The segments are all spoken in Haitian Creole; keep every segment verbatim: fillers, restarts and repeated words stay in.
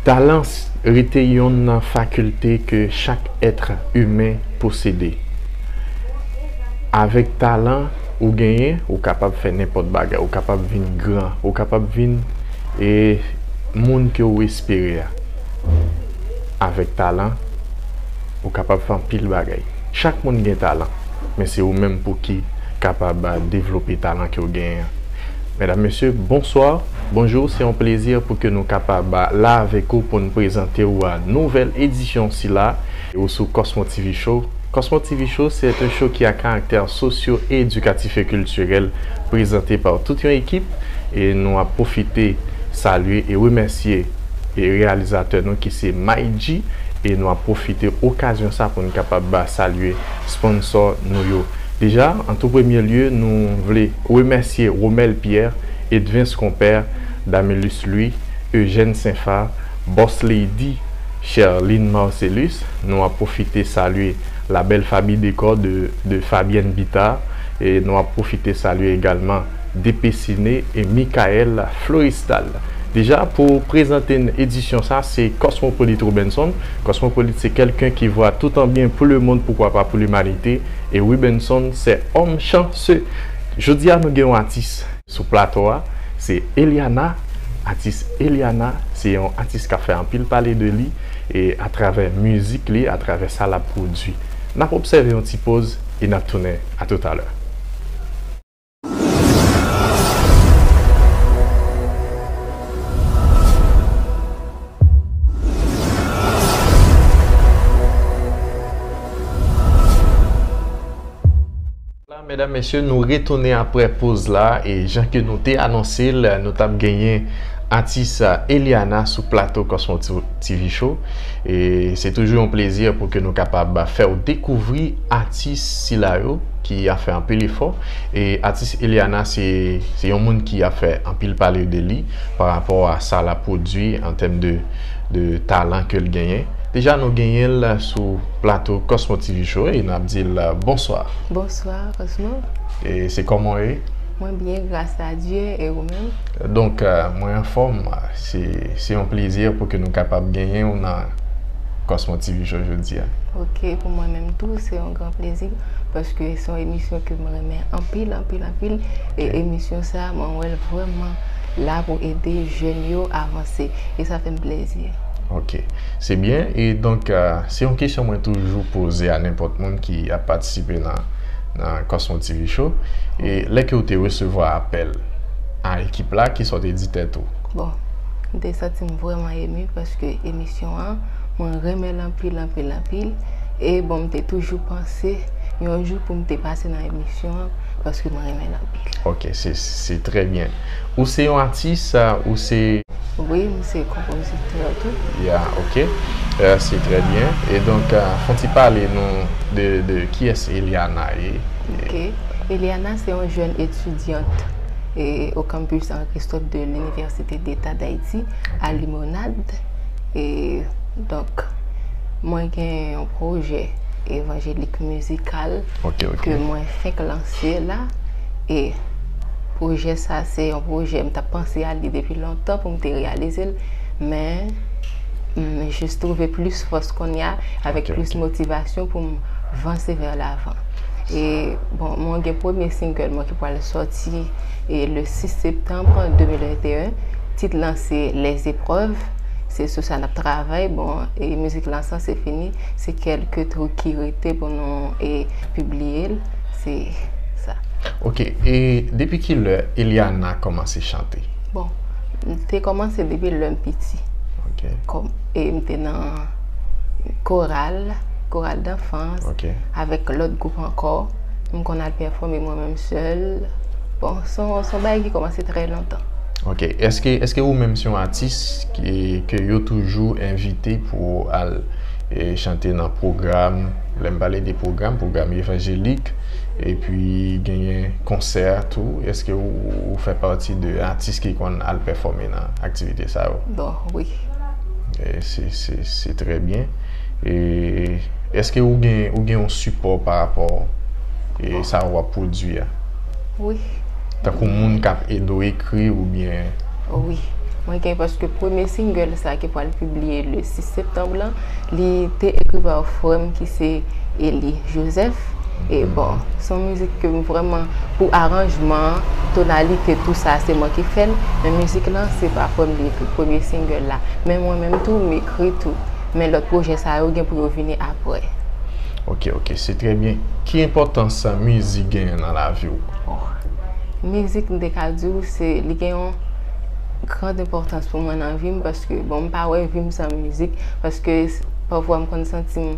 Talan s- rete yonn nan fakilte ke chak èt imen posede. Avèk talan ou genyen, ou kapab fè nenpòt bagay, ou kapab vin gran, ou kapab vin e moun ke ou espere a. Avèk talan, ou kapab fè anpil bagay. Chak moun gen talan, men se ou menm pou ki kapab a, devlope talan ke ou genyen an. Medam, mesye, bonswa, bonjou, se yon plezi pou ke nou kapab a, la avèk ou pou n prezante ou a nouvèl edisyon sila ou sou Cosmo T V Show. Cosmo T V Show, c'est un show qui a caractère socio-éducatif et culturel présenté par toute une équipe. E nou ap pwofite salye e remèsye e reyalizatè nou ki se May G. E nou ap pwofite okazyon sa pou n kapab ba salye sponsò nou yo. Deja, an tou premye lye, nou vle remèsye Romel Pierre, Edvens Konpè, Damilus Louis, Eugène Senfa, Boss Lady, Cherline Marcellus. Nou ap pwofite salye la belle Fabi Decor de, de Fabienne Bitar. E nou ap pwofite salye egalman Depesine e Michael Florestal. Deja, pou prezante n edisyon sa, se Cosmopolite Robenson. Cosmopolite, c'est quelqu'un qui voit tout en bien pour le monde, pourquoi pas pour l'humanité. E Robenson, c'est homme chanceux. Jodi a, nou gen yon atis sou plato a, se Eliana. Atis Eliana, se yon atis k ap fè anpil pale de li, e atravè mizik li, atravè sa l ap pwodui. N ap obsève yon ti poz e n ap tounen. A toutalè. La, medam, mesye, nou retounen apre poz la, e jan ke nou te anonse l, nou t ap genyen atis, a, Eliana sou plato Cosmo T V Show. E se toujou yon plezi pou ke nou kapab fè w dekouvri atis sila yo ki ap fè anpil efò. E atis Eliana, se, se yon moun ki ap fè anpil pale de li pa rapò a sa l ap pwodui an tèm de, de talan ke l genyen. Deja, nou genyen l sou plato Cosmo T V Show e n ap di l bonswa. Bonswa, Cosmo. E se kòman w ye? Mwen byen, gras a Dye, e ou menm? Donk, euh, mwen anfòm. Se, se yon plezi pou ke nou kapab genyen w nan Cosmo T V Show jodi a. Ok, pou mwen menm tou, se yon gran plezi, paske se yon emisyon ke mwen renmen anpil, anpil, anpil. E emisyon sa, mwen wè l vrèman la pou ede jèn yo avanse. E sa fè m plezi. Ok, se byen. E donk, euh, se yon kesyon mwen toujou poze a nenpòt moun ki ap patisipe nan, nan Cosmo T V Show. E lè ke w te resevwa apèl a ekip la, kisa w te di tèt ou? Bon, m te santi m vrèman emu paske emisyon an, mwen renmen l anpil, anpil, anpil. E bon, m te toujou panse yon jou pou m te pase nan emisyon an, paske mwen renmen l anpil. Ok, se, se trè byen. Ou se yon atis, a, ou se... Wi, m se konpozitè tou. Ya, ok. Euh, se trè byen. E donk, euh, fè yon ti pale nou de, de kiyès Eliana ye. Ok. Eliana se yon jèn etidyant e o kanpis Henri Christophe de l'Université d'État d'Haïti à Limonade. E donk, mwen gen yon pwojè evanjelik mizikal Ok, ok. ke mwen fenk lanse la. E pwojè sa, se yon pwojè m t ap panse a li depi lontan pou m te reyalize l. Men, m jis twouve plis fòs kounye a, avèk Ok, plis ok. motivasyon pou m vanse vè lavan. E, bon, mwen gen premye single mwen ki pral sòti, e, le sis septanm de mil venteyen. Tit lan se Les Épreuves. Se sou sa n ap travay. Bon, e mizik lan sanse fini. Se kèlke trik ki rete pou nou, e, pibliye l. Se sa. Ok, e depi ki lè Eliana kòmanse chante? Bon, m te kòmanse depi lè m piti. Ok. Kòm, e m te nan koral, koral danfans, Ok. avèk lòt gwoup ankò. M konn al pèfòme mwen menm sèl. Bon, se yon, se yon bagay ki kòmanse trè lontan. Ok. Èske, èske ou menm se yon atis ki, ke yo toujou envite pou al, e, chante nan pwogram? Lè m pale de pwogram, pwogram evanjelik, epi genyen konsè tou. Èske ou, ou fè pati de atis ki konn al pèfòme nan aktivite sa yo? Bon, wi. E se, se, se trè byen. E èske ou gen, ou gen yon sipò pa rapò e sa w ap pwodui a? Wi. Tankou moun k ap ede w ekri oubyen? Wi. Mwen gen paske premye single sa ki pral pibliye le sis septanm lan, li te ekri pa frè m ki se Eli Joseph. E bon, se yon mizik ke m vrèman, pou aranjman, tonalite, tou sa, se mwen ki fè l. Men mizik lan, se pa frè m li ekri premye single la. Men mwen menm tou, m ekri tou. Men lòt pwojè sa yo gen pou yo vini apre. Ok, ok, se trè byen. Ki enpòtans mizik genyen nan lavi w? Oh. Mizik, m te ka di w, se, li gen yon gran enpòtans pou mwen nan vi m, paske, bon, m pa wè vi m san mizik, paske s- pafwa m konn santi m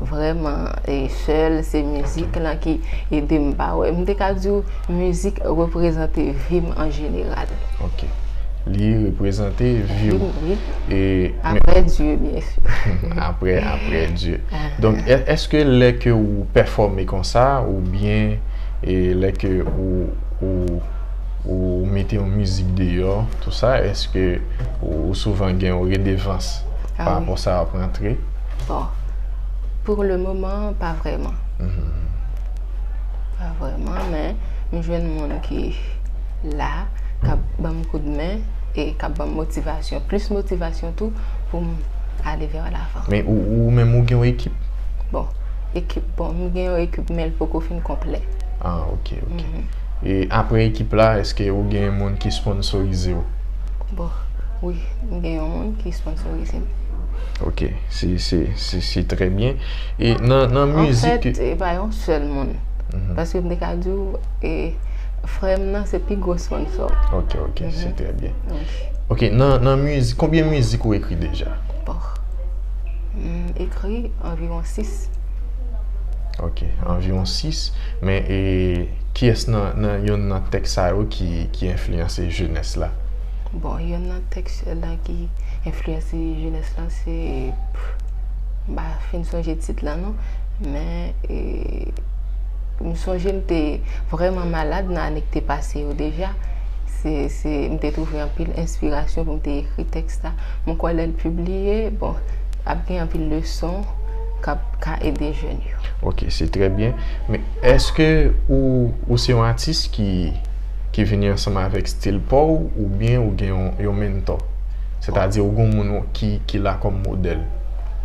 vrèman e, sèl, se mizik lan ki ede m, m pa wè. M te ka di w, mizik reprezante vi m an jeneral. Ok. Li reprezante vi w. Wi, wi. E, men- Apre Dye, byen si. Apre, apre Dye. Donk, è- èske lè ke ou pèfòme konsa, oubyen e lè ke ou, ou, ou mete yon mizik deyò, tou sa, èske ou, ou souvan gen yon redevans Ah pa wi. Rapò sa ap rantre? Bon, pour le moment, pa vrèman. Pa vrèman, men m jwenn moun ki la, k ap ban m koudmen e k ap ban m motivasyon, plis motivasyon tou pou m ale vè lavan. Men ou, ou menm ou gen yon ekip? Bon, ekip, bon, m gen yon ekip, men l poko fin konplè. Ah, ok, ok. E apre ekip la, èske ou gen moun ki sponsorize w? Bon, wi, m gen yon moun ki sponsorize m. Ok, se, se, se, se trè byen. E nan, nan mizik. Anfèt, e pa yon sèl moun. Paske m te ka di w, e, frè m nan se pi gwo sponsò. Ok, ok, se trè byen. Wi. Ok, nan, nan mizik, konbyen mizik ou ekri deja? Bon. M ekri anviwon sis. Ok, anviwon sis. Men e, kiyès nan, nan yonn nan tèks sa yo ki, ki enfliyanse jenès la? Bon, yonn nan tèks la ki enfliyanse jenès la se, pff, m pa fin sonje tit la non, men e, m sonje m te vrèman malad nan ane ki te pase yo deja. Se, se, m te twouve anpil enspirasyon pou m te ekri tèks la. Mwen kwè lè l pibliye, bon, ap gen anpil leson k ap ka ede jèn yo. Ok, se trè byen. Men èske ou, ou se yon atis ki, ki vini ansanm avèk stil pa w oubyen ou gen yon, yon mentor? Sètadi ou gen yon moun ki, ki la kòm modèl?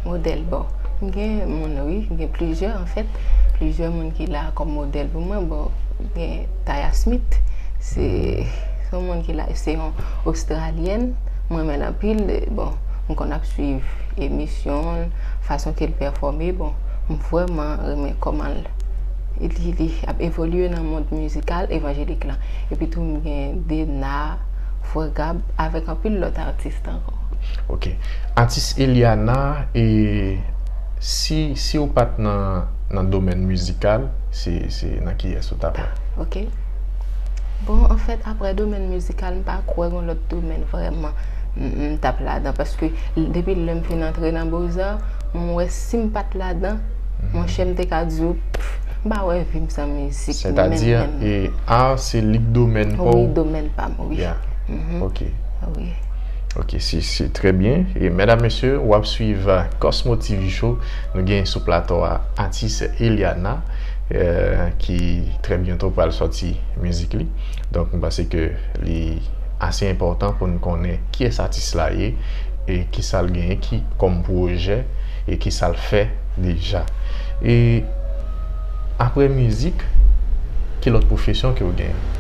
Modèl, bon. M gen moun, wi, m gen plizyè, anfèt. Plizyè moun ki la kòm modèl pou mwen. Bon, gen Taya Smith. Se, se yon moun ki la, se yon Ostralyèn. Mwen renmen l anpil. Bon, m konn ap swiv emisyon l, fason ke l pèfòme. Bon, m vrèman renmen kòman l, li, li ap evolye nan mond mizikal evanjelik lan. Epi tou, m gen Dena, Frè Gab, avèk anpil lòt atis ankò. Ok. Atis Eliana, e si, si w pa t nan, nan domèn mizikal, se, se nan kiyès ou t ap? Ok. Bon, anfèt, apre domèn mizikal, m pa kwè gen lòt domèn vrèman m, m t ap ladan. Paske depi lè m fin antre nan Beaux-Arts, mwen wè si m pa t ladan, monchè, m te ka di w, pff, m pa wè vi m san mizik. Sètadi, e, art se lik domèn pa w? Wi, domèn pa m, wi. Ok. Wi. Ok, se, se trè byen. E medam, mesye, w ap swiv, euh, Cosmo T V Show. Nou gen sou plato a atis Eliana, euh, ki trè byento pral sòti mizik li. Donk, m panse ke li ase enpòtan pou n konnen kiyès atis la ye e kisa l genyen ki kòm pwojè e kisa l fè deja. E apre mizik, ki lòt pwofesyon ke w genyen?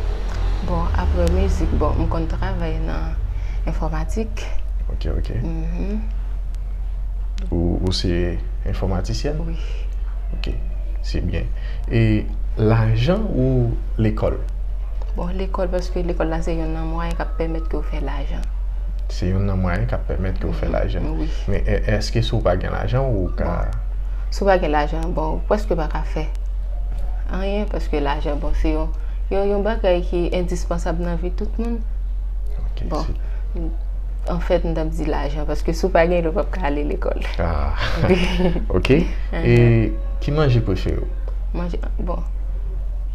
Bon, apre mizik, bon, m konn travay nan enfòmatik. Ok, ok. Mhm. Ou, ou se enfòmatisyèn? Wi. Ok, se byen. E lajan ou lekòl? Bon, lekòl, paske lekòl la se youn nan mwayen k ap pèmèt ke w fè lajan. Se youn nan mwayen k ap pèmèt ke w fè lajan. Wi. Men è-, èske si w pa gen lajan, ou ka? Bon, si w pa gen lajan, bon, ou prèske pa ka fè anyen, paske lajan, bon, se yon, yon, yon bagay ki endispansab nan vi tout moun. Ok, Bon, se anfèt, m t ap di lajan, paske si w pa gen li, ou p ap ka ale lekòl. Ah. Ok. E ki manje prefere w? Manje, bon.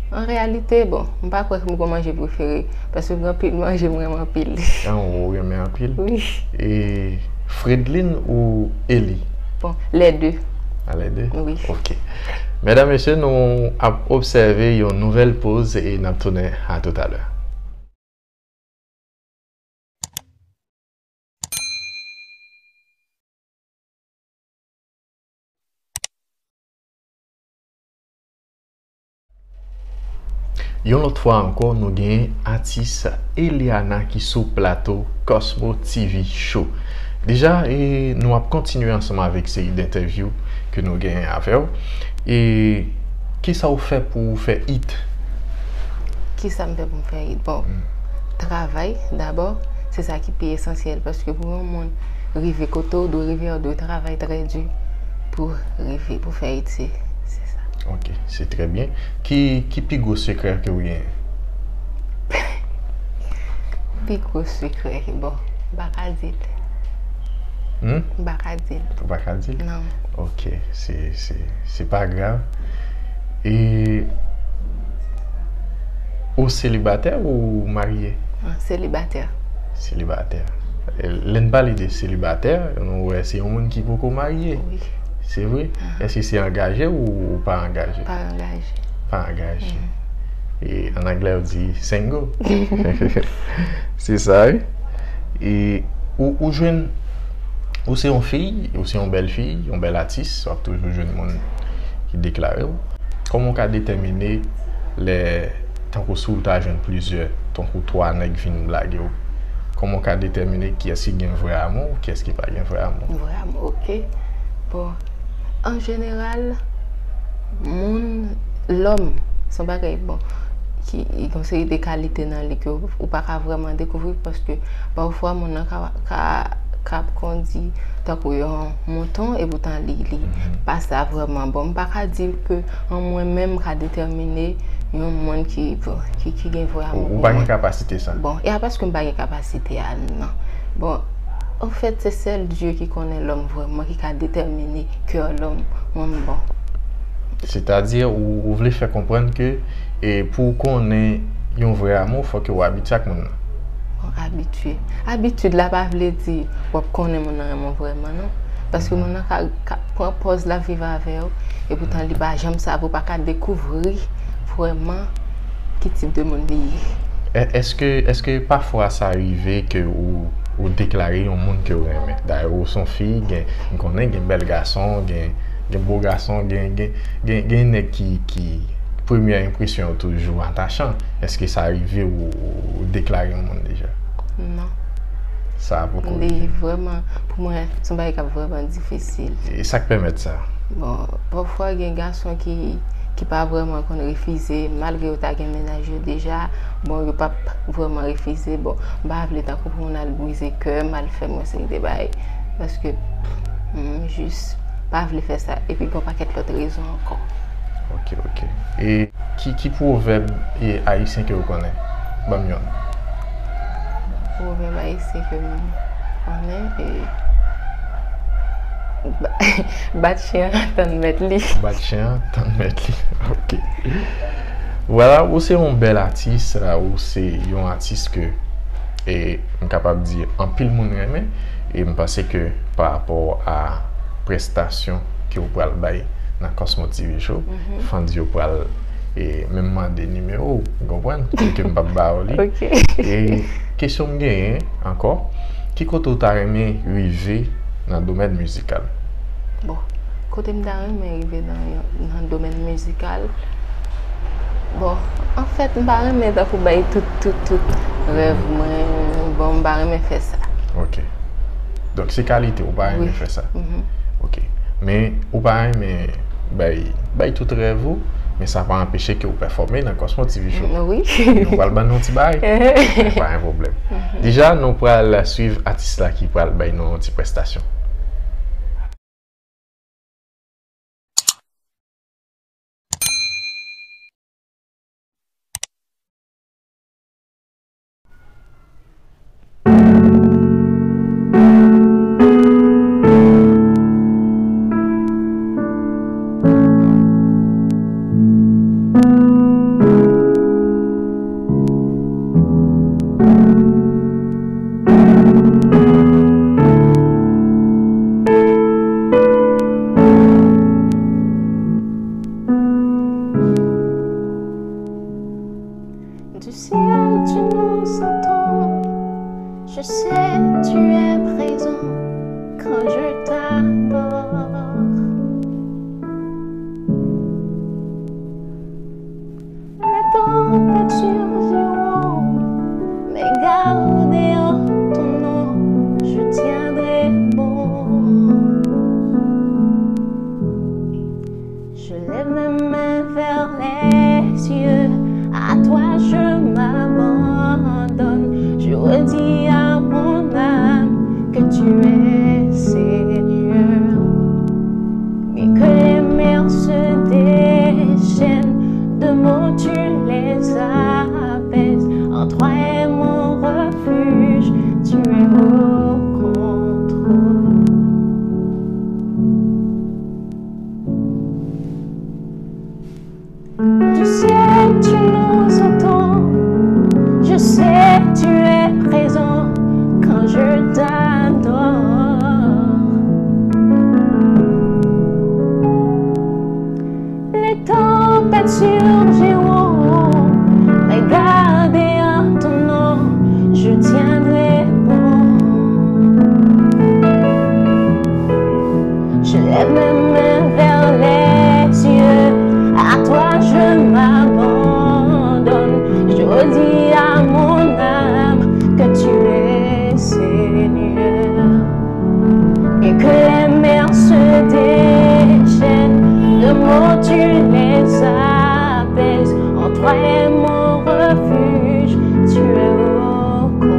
An reyalite, bon, m pa kwè ke m gen manje prefere, paske m gen anpil manje m renmen anpil. Ah, ou renmen anpil? Wi. E Fredlin ou Eli? Bon, les deux. Ah, les deux? Wi. Ok. Medam, mesye, nou ap obsève yon nouvèl poz e n ap tounen a toutalè. Yon lòt fwa ankò, nou genyen atis Eliana ki sou plato Cosmo T V Show. Deja, e, nou ap kontinye ansanm avèk seri d entèvyou ke nou genyen avè w. E kisa w fè pou w fè it? Kisa m fè pou m fè it? Bon, hmm, travay dabò, se sa ki pi esansyèl, paske pou yon moun rive kote w dwe rive, w dwe travay trè di pou rive, pou fè it, se, se sa. Ok, se trè byen. Ki, ki pi gwo sekrè ke w genyen? Pi gwo sekrè, bon, m pa ka di l. Hmm? M pa ka di l. Ou pa ka di l? Non. Ok, se, se, se pa grav. E ou selibatè ou marye? Ah, selibatè. Selibatè. E lè n pale de selibatè, nou wè se yon moun ki poko marye. Wi. Se vre? Ahan. Èske se angaje ou, ou pa angaje? Pa angaje. Pa angaje. Mhm. E an anglè yo di single. Se sa, wi. E ou, ou jwenn, ou se yon fi, ou se yon bèl fi, yon bèl atis, w ap toujou jwenn moun ki deklare w. Kòman w ka detèmine lè, tankou si w ta jwenn plizyè, tankou twa nèg vin lage w, kòman w ka detèmine kiyès ki gen vrè amou, kiyès ki pa gen vrè amou? Vrè amou, ok. Bon, an jeneral, moun, lòm, se yon bagay, bon, ki gen yon seri de kalite nan li ke w, ou pa ka vrèman dekouvri, paske pafwa moun nan ka, ka, ka kondi tankou yon mouton, epoutan li, li Mhm. pa sa vrèman. Bon, m pa ka di ke an mwen menm m ka detèmine yon moun ki, ki, ki gen vrè amou pou mwen. Ou, ou pa gen kapasite sa? Bon, e a paske m pa gen kapasite a, non. Bon, anfèt, se sèl Dye ki konnen lòm vrèman, ki ka detèmine kè lòm, mwen m bon. Sètadi, ou, ou vle fè konprann ke, e, pou w konnen yon vrè amou, fòk ke w abitye ak moun nan. Bon, abitye. Abitid la pa vle di w ap konnen moun nan renmen w vrèman, non. Paske moun nan ka, ka pran pòz l ap viv avè w, epoutan li pa janm sa, ou pa ka dekouvri vrèman ki tip de moun li ye. È-, èske, èske pafwa sa rive ke ou, ou deklare yon moun ke w renmen? Dayè, ou se yon fi, gen, m konnen gen bèl gason, gen, gen bo gason, gen, gen, gen, gen nèg ki, ki premyè enpresyon yo toujou atachan. Èske sa rive ou, ou deklare yon moun deja? Non. Sa poko rive. Li vrèman, pou mwen, se yon bagay k ap vrèman difisil. E sa k pèmèt sa? Bon, pafwa gen gason ki, ki pa vrèman konn refize, malgre yo ta gen mennaj yo deja, bon, yo p ap vrèman refize. Bon, m pa vle tankou pou moun al brize kè m, al fè m yon seri de bagay. Paske, m jis pa vle fè sa. Epi gen yon pakèt lòt rezon ankò. Ok, ok. E ki, ki pwovèb, e, ayisyen ke w konnen? Ban m yonn. Pwovèb ayisyen ke m konnen, e, ba-, bat chen an, tann mèt li. Bat chen an, tann mèt li. Ok. Vwala, ou se yon bèl atis, ou se yon atis ke, e, m kapab di anpil moun renmen, e m panse ke pa rapò a prestasyon ke w pral bay nan Cosmo T V Show, Mhm. fans yo pral, e, menm mande nimewo w, ou konprann? Ke m p ap ba w li. Ok. E kesyon m genyen ankò, ki kote w ta renmen rive nan domèn mizikal? Bon, kote m ta renmen rive nan, nan domèn mizikal? Bon, anfèt, m pa renmen tankou bay tout, tout, tout rèv mwen. Bon, m pa renmen fè sa. Ok. Donk, se kalite w pa renmen Wi. fè sa. Mhm. Ok. Men, ou pa renmen bay, bay tout rèv ou, men sa pa anpeche ke w pèfòme nan Cosmo T V Show. Mm, wi. Nou pral ban nou yon ti bagay. Pa gen pwoblèm. Mhm. Deja, nou pral swiv atis la ki pral bay nou yon ti prestasyon. Du ciel tu nous entends, je sais tu es présent quand je t'adore. La tempête Je m'abandonne, je redis à mon âme que tu es Seigneur. Et que les mers se déchaînent, de mots tu les apaises. En toi est mon refuge, tu es au contrôle. Je sais que tu nous entends, je sais que tu es présent quand je t'adore. Les tempêtes surgiront, mais gardé en ton nom, je tiendrai bon. Je lève mes mains vers les cieux, à toi je m'abandonne. Je redis à mon âme que tu es Seigneur. Et que les mers se déchaînent, de mots tu les apaises. En toi est mon refuge, tu es au contrôle.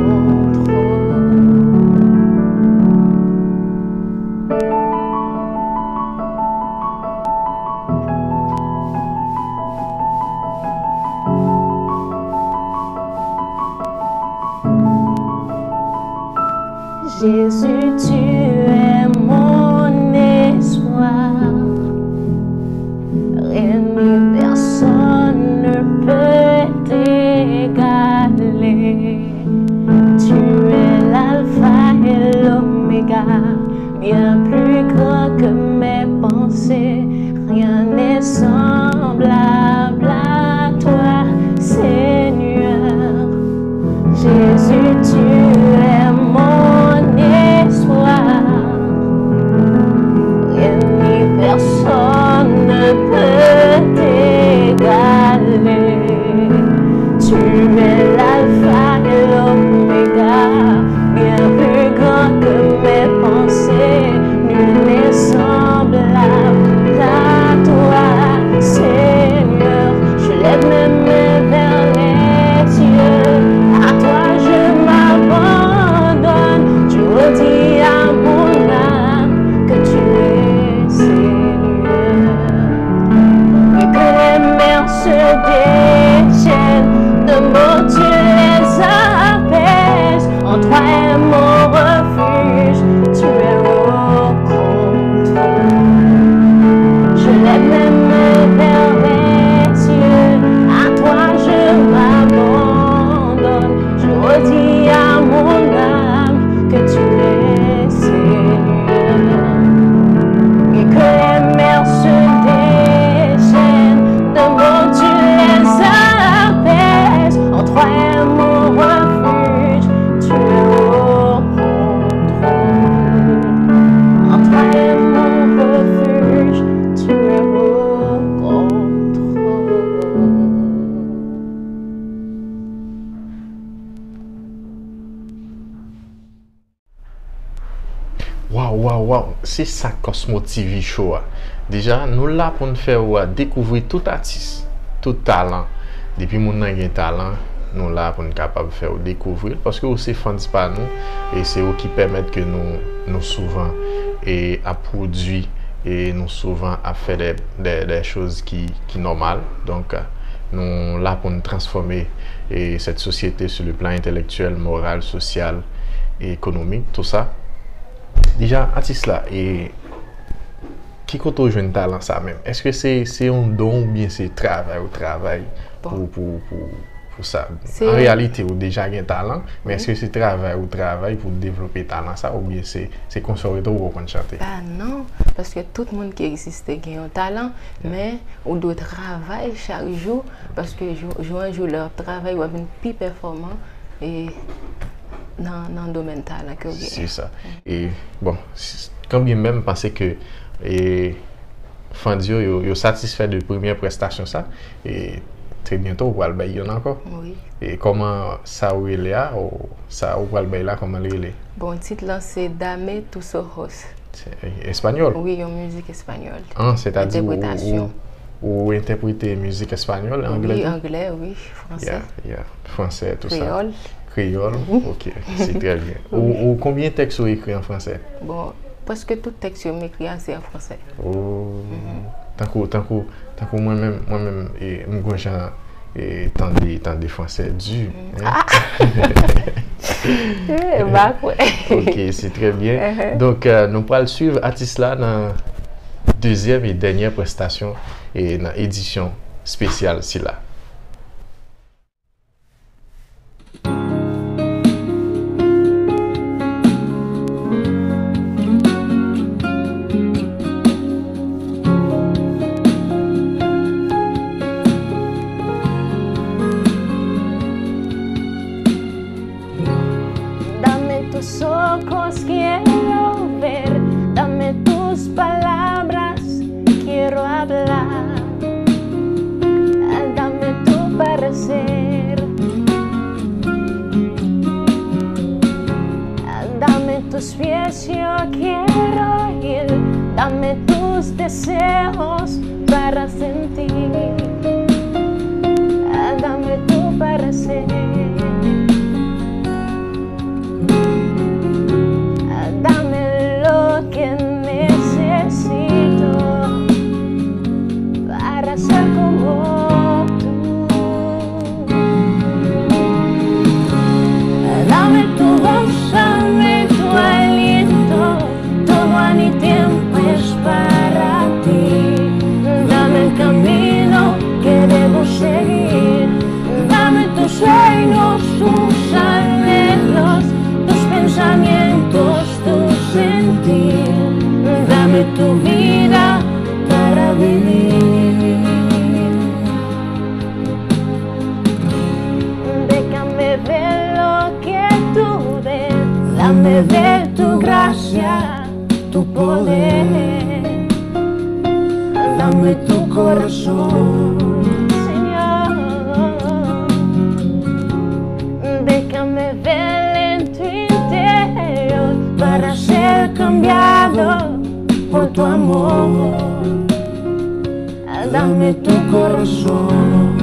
Jésus, tu es mon espoir. Rien ni personne ne peut t'égaler. Tu es l'alpha et l'oméga, bien plus grand que mes pensées. Rien n'est semblable à toi, Seigneur. Jésus, tu es mon espoir. Rien ni personne ne peut t'égaler. Tu es l'alpha et l'oméga, bien plus grand que mes pensées. Nul n'est semblable à toi, Seigneur. Je lève mes mains vers les cieux. À toi je m'abandonne. Je redis à mon âme que tu es Seigneur. Et que les mers se déchaînent, de mots tu les apaises. En toi est mon refuge, tu es au contrôle. Je lève mes mains vers les cieux, à toi je m'abandonne. Je redis à mon âme que tu es Seigneur. Et que les mers se déchaînent, de mots tu les apaises. En toi est mon refuge, tu es au contrôle. En toi est mon refuge, tu es au contrôle. Waw, waw, waw, se sa Cosmo T V Show a. Deja, nou la pou n fè w dekouvri tout atis, tout talan. Depi moun nan gen talan, nou la pou n kapab fè w dekouvri l, paske ou se fans pa nou, e se ou ki pèmèt ke nou, nou souvan, e, ap pwodui, e nou souvan ap fè de, de, de choz ki, ki nòmal. Donk, nou la pou n transfòme, e, cette société sur le plan intellectuel, moral, social, e ekonomik, tou sa. Deja, atis la, e ki kote w jwenn talan sa menm? Èske se, se yon don oubyen se travay ou travay pou, pou, pou, pou sa? An reyalite, ou deja gen talan, men èske se travay ou travay pou devlope talan sa, oubyen se, se konsa w rete ou konn chante? Ah non, paske tout moun ki egziste gen yon talan, men ou dwe travay chak jou, paske jou, jou an jou, lè w ap travay, w ap vin pi pèfòman, e nan, nan domèn talan ke w genyen. Se sa. E, bon, s-, kanbyen menm, m panse ke, e, fans yo, yo, yo satisfè de premyè prestasyon sa, e trè byento, ou pral bay youn ankò. Wi. E kòman sa ou rele a, ou, sa ou pral bay la, kòman l rele? Bon, tit lan se Dame tus ojos. Se espanyòl? Wi, yon mizik espanyòl. Ah, sètadi ou, ou, entèpretasyon. Ou entèprete mizik espanyòl, anglè tou? Wi, anglè, wi, fransè. Yeah, yeah. Fransè, tou sa. Kreyòl. Kreyòl, ok, se trè byen. Ou, ou konbyen tèks ou ekri an fransè? Bon, prèske tout tèks yo m ekri a se an fransè. Oh. Tankou, tankou, tankou mwen menm, mwen menm, e, m gon jan, e, tande, tande fransè di, hein? Ah! Eh, m pa kwè. Ok, se trè byen. Donk, euh, nou pral swiv atis la nan dezyèm e dènyè prestasyon e nan edisyon espesyal sila. Dame tus ojos, quiero ver, dame tus palabras, quiero hablar, dame tu parecer, dame tus pies, yo quiero ir, dame tus deseos para sentir, dame tu parecer. Dame lo que necesito para ser como tú. Dame tu voz, dame tu aliento, todo mi tiempo es para ti. Dame el camino que debo seguir. Dame tus sueños, tus anhelos, tus pensamientos, tu sentir. Dame tu vida para vivir. Déjame ver lo que tú ves. Dame ver tu gracia, tu poder. Dame tu corazón, Señor. Déjame ver en tu interior para ser cambiado por tu amor. Dame tu corazón.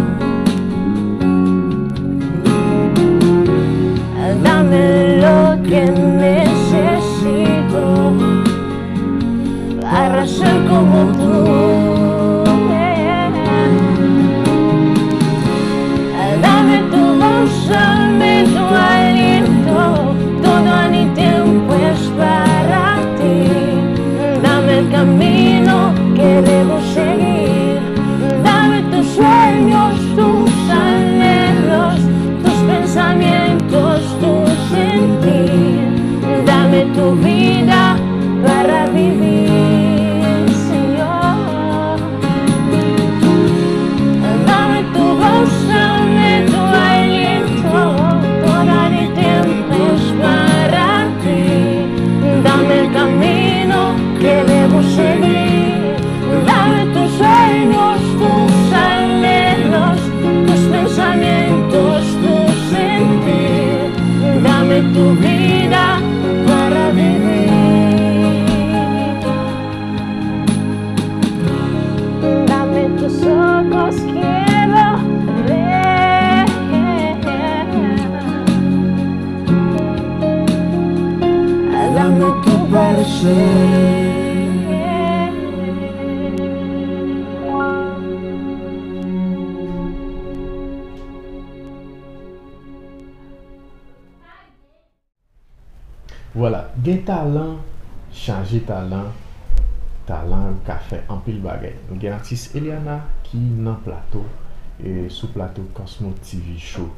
Dame lo que necesito para ser como tú. Dame tu voz, dame tu aliento, todo mi tiempo es para ti. Dame el camino que debo seguir. Dame tus sueños, tus anhelos, tus pensamientos, tu sentir. Dame tu vida para vivir, Señor. Dame tu voz, dame tu aliento, todo mi tiempo es para ti. Dame el camino que debo seguir. Dame tus sueños, tus anhelos, tus pensamientos, tu sentir. Dame tu vida para vivir. Dame tus ojos, quiero ver. Dame tu parecer. Vwala, gen talan, chanje talan, talan ka fè anpil bagay. Nou gen atis Eliana ki nan plato, e sou plato Cosmo T V Show.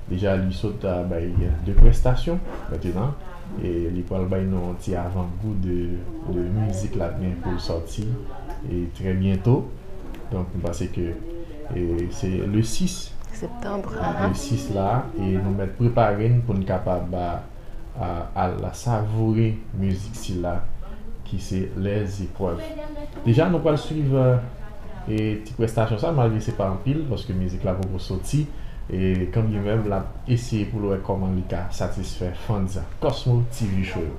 Deja, li sot, a, bay de prestasyon, mentnan, e li pral bay nou yon ti avangou de, de mizik l ap gen pou l sòti, e trè byento. Donk, m panse ke, e, se le sis septanm, le sis la, e nou mèt prepare n pou n kapab, a, a, al savoure mizik sila, ki se Les Épreuves. Deja, nou pral swiv, e, ti prestasyon sa, malgre se pa anpil, paske mizik la poko soti, e kanmenm l ap eseye pou l wè kòman li ka satisfè fans Cosmo T V Show yo.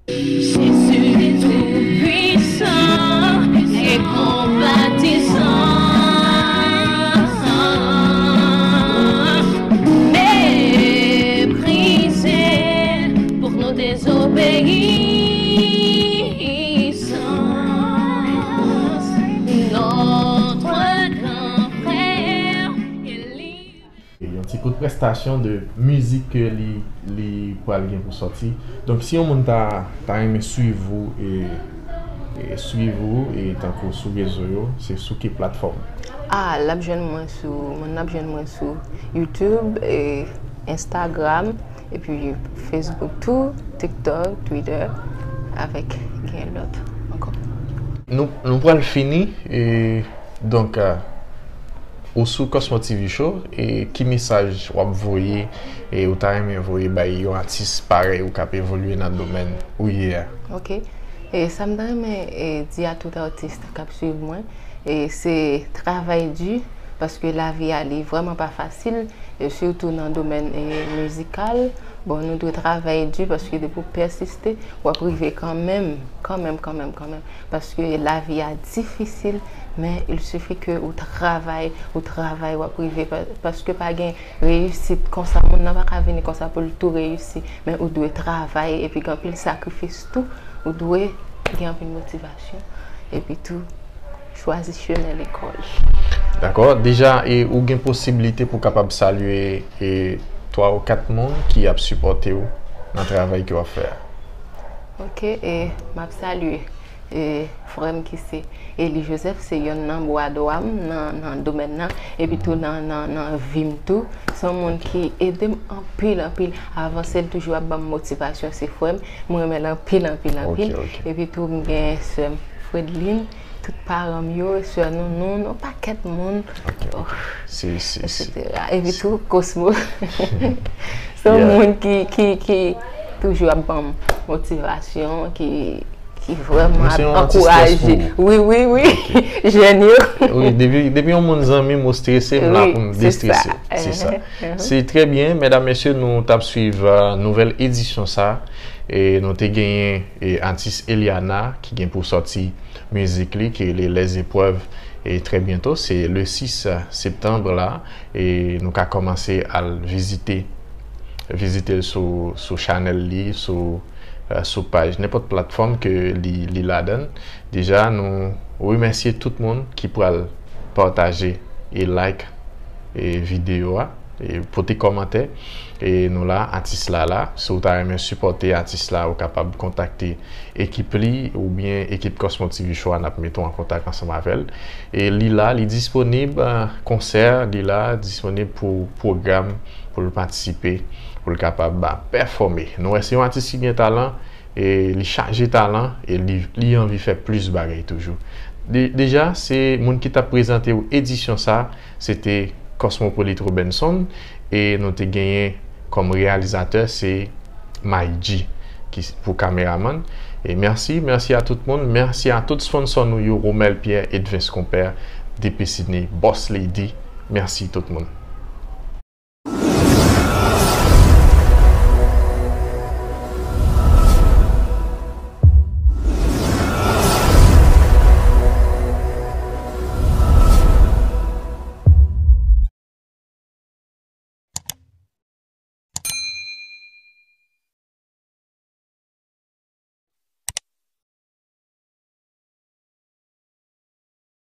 Jésus est tout puissant. Ti kout prestasyon de mizik ke li, li pral gen pou sòti. Donk, si yon moun ta, ta renmen swiv ou e, e swiv ou e tankou sou rezo yo, se sou ki platfòm? Ah, l ap jwenn mwen sou, moun nan ap jwenn mwen sou YouTube, e Instagram, epi Facebook tou, TikTok, Twitter, avèk gen lòt ankò. Nou, nou pral fini, e donk, euh, ou sou Cosmo T V Show, e ki mesaj w ap voye, e ou ta renmen voye bay yon atis parèy ou k ap evolye nan domèn ou ye a? Ok. E sa m ta renmen, e, di a tout atis k ap swiv mwen, e se travay di, paske lavi a li vrèman pa fasil, e sitou nan domèn, e, mizikal. Bon, nou dwe travay di, paske depi w pèsiste, w ap rive kanmenm, kanmenm, kanmenm, kanmenm. Paske lavi a difisil, men il suffit ke ou travay, ou travay, w ap rive. Pa-, paske pa gen reyisit konsa, moun nan pa ka vini konsa pou l tou reyisi, men ou dwe travay, epi gen anpil sakrifis tou, ou dwe gen anpil motivasyon, epi tou, chwazi chemen lekòl. Dakò, deja, e ou gen posiblite pou kapab salye, e twa ou kat moun ki ap sipòte w nan travay ke w ap fè a? Ok, e m ap salye, e frè m ki se Eli Joseph, se yonn nan bwa dwa m nan, nan domèn nan, epi tou nan, nan, nan vi m tou. Se yon moun ki ede m anpil, anpil avanse, l toujou ap ban m motivasyon, se frè m. Mwen renmen l anpil, anpil, anpil. Ok, ok. Epi tou, m gen sè m Fredline, tout paran m yo, sè Nounoun, yon pakèt moun. Ok, ok. Oh, se, se, se. Etsetera. Epi tou, Cosmo. Se yon moun ki, ki, ki toujou ap ban m motivasyon, ki, ki vrèman ap ankouraje. Wi, wi, wi. Jèn yo. Wi, depi, depi yon moun zanmi m ou strese, m la pou m destrese. Se sa. Se trè byen, medam, mesye, nou t ap swiv, euh, nouvèl edisyon sa. E nou te genyen, e, atis Eliana ki gen pou sòti mizik li, ki rele Les Épreuves, e trè byento, se le sis septanm la, e nou ka kòmanse al vizite, vizite l sou, sou chanèl li, sou, e, sou paj, nenpòt platfòm ke li, li ladan l. Deja, nou remèsye tout moun ki pral pataje e like, e videyo a, e pote kòmantè. E nou la, atis la la. Si w ta renmen sipòte atis la, ou kapab kontakte ekip li oubyen ekip Cosmo T V Show a, n ap mete w an kontak ansanm avè l. E li la, li disponib, eh, konsè, li la, disponib pou pwogram, pou l patisipe, pou l kapab, ah, pèfòme. Nou wè se yon atis ki gen talan, e li chaje talan, e li, li anvi fè plis bagay toujou. De-, deja, se moun ki t ap prezante w edisyon sa, se te Cosmopolite Robenson, e nou te genyen kòm reyalizatè, se May G ki, pou kameramann. E mèsi, mèsi a tout moun, mèsi a tout sponsò nou yo, Romel Pierre, Edvens Compère, D P Sydney, Boss Lady. Mèsi tout moun.